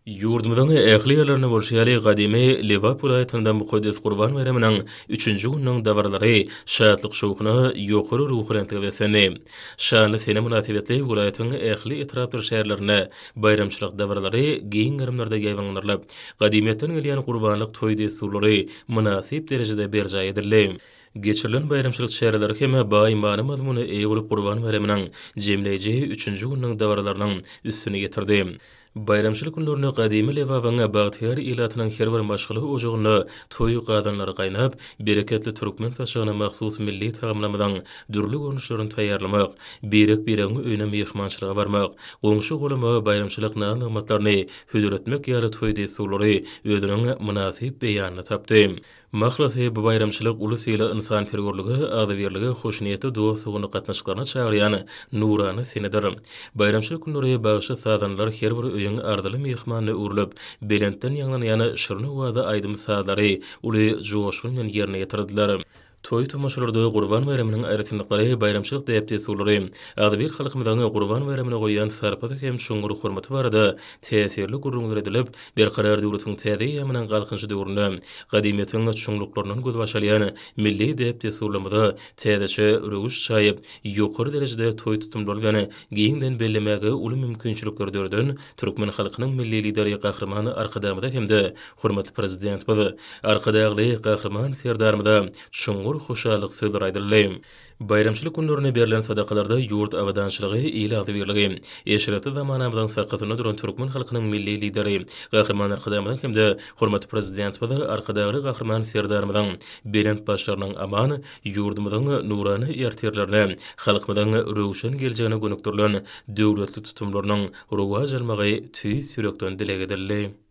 Ýurdumyzyň ähli ýerlerinde bolşy ýaly, gadymy Lebap welaýatynda mukaddes Gurban baýramynyň üçünji gününiň dabaralary şatlyk-şowhuna, ýokary ruhubelentlige beslendi. Şanly sene mynasybetli welaýatyň ähli etrapdyr şäherlerinde baýramçylyk dabaralary giň gerimlerde ýaýbaňlandyrylyp, gadymyýetden gelýän gurbanlyk toý dessurlary mynasyp derejede berjaý edildi. Geçirilen baýramçylyk çäreleri hem baý many-mazmuna eýe bolup Gurban baýramynyň jemleýji üçünji gününiň dabaralarynyň üstüni ýetirdi. Baýramçylyk günlerinde gadymy Lebabyň bagtyýar ilatynyň her bir maşgala ojagynda toý gazanlary gaýnap, bereketli türkmen saçagyna mahsus milli tagamlarymyzyň dürli görnüşlerini taýýarlamak, birek-biregiň öýüne myhmançylyga barmak, goňşy-golama baýramçylyk naz-nygmatlaryny hödür etmek ýaly toý dessurlary özüniň mynasyp beýanyny tapdy. Mahlasy, bu baýramçylyk ulus-ile ynsanperwerlige, agzybirlige, hoşniýetli dost-doganlyk gatnaşyklaryna çagyrýan nurana senedir. Baýramçylyk günleri bagşy-sazandalar her bir öýüň arzyly myhmanyna öwrülip, belentden ýaňlanýan şirin owazly aýdym-sazlary uly joşgun bilen ýerine ýetirdiler. Toý-tomaşalarda Gurban baýramynyň aýratynlyklary, baýramçylyk däp-dessurlary, agzybir halkymyzyň Gurban baýramyna goýýan sarpasy hem çuňňur hormaty barada täsirli gürrüňler edilip, Berkarar döwletiň täze eýýamynyň Galkynyşy döwründe gadymyýetiň çuňluklaryndan gözbaş alýan milli däp-dessurlarymyza täzeçe röwüş çaýyp, ýokary derejede toý tutumlary bilen giňden bellemäge uly mümkinçilikleri döreden türkmen halkynyň Milli Lideri Gahryman Arkadagymyza hem-de hormatly Prezidentimiz Arkadagly Gahryman Serdarymyza çuňňur hoşallyk sözleri aýdyldy. Baýramçylyk günlerinde berlen sadakalarda ýurt abadançylygy, il agzybirligi, eşretli zamanamyzyň sakasynda duran türkmen halkynyň Milli Lideri Gahryman Arkadagymyzyň hem-de hormatly Prezidentimiz Arkadagly Gahryman Serdarymyzyň belent başlarynyň aman, ýurdumyzyň nurana ertirlerine, halkymyzyň röwşen geljegine gönükdirilen döwletli tutumlarynyň rowaç almagy tüýs ýürekden dileg edildi.